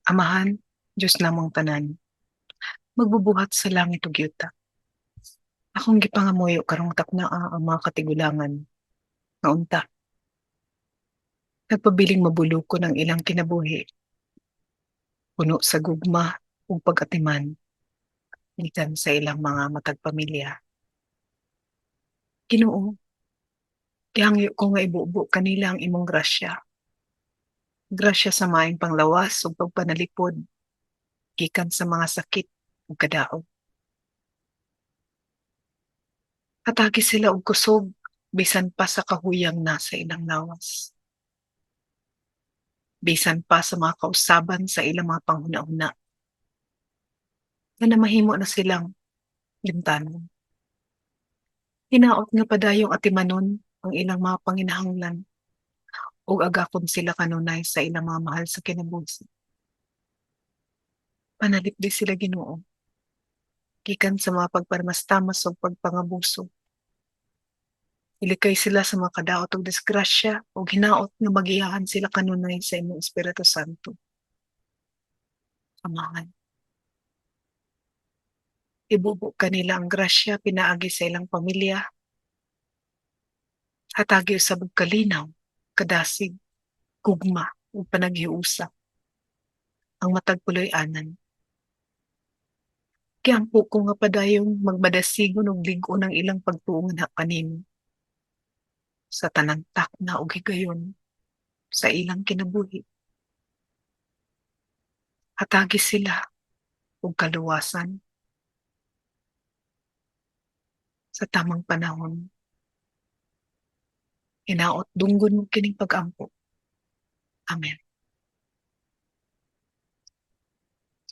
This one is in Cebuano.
Amahan, Diyos namong tanan, magbubuhat sa langit ug yuta. Akong gipangamuyo karong taknaa ang mga katigulangan nga unta nagpabiling mabulukon ang ilang kinabuhi, puno sa gugma ug pag-atiman gikan sa ilang mga matag pamilya. Ginoo, gihangyo ko nga ibubo kanila ang imong grasya. Grasya sa maayong panglawas ug pagpanalipod gikan sa mga sakit ug kadaog. Hatagi sila og kusog bisan pa sa kahuyang na sa ilang lawas. Bisan pa sa mga kausaban sa ilang mga panghuna-huna nga namahimo na silang limtanon. Hinaot nga padayong atimanon ang ilang mga panginahanglan ug agakon sila kanunay sa ilang mga mahal sa kinabuhi. Panalipdi sila, Ginoo, gikan sa mga pagparamastamas ug pagpangabuso. Ilikay sila sa mga kadaot ug disgrasya ug hinaot nga magiyahan sila kanunay sa imong Espiritu Santo. Amahan, ibubo kanila ang grasya pinaagi sa ilang pamilya. Hatagi usab og kalinaw, kadasig, gugma ug panaghiusa ang matag puloy-anan. Giampo ko nga padayong magmadasigon ug lig-on ang ilang pagtuo nganha kanimo sa tanang takna ug higayon sa ilang kinabuhi. Hatagi sila og kaluwasan sa tamang panahon. Hinaot dunggon mo kining pag-ampo. Amen.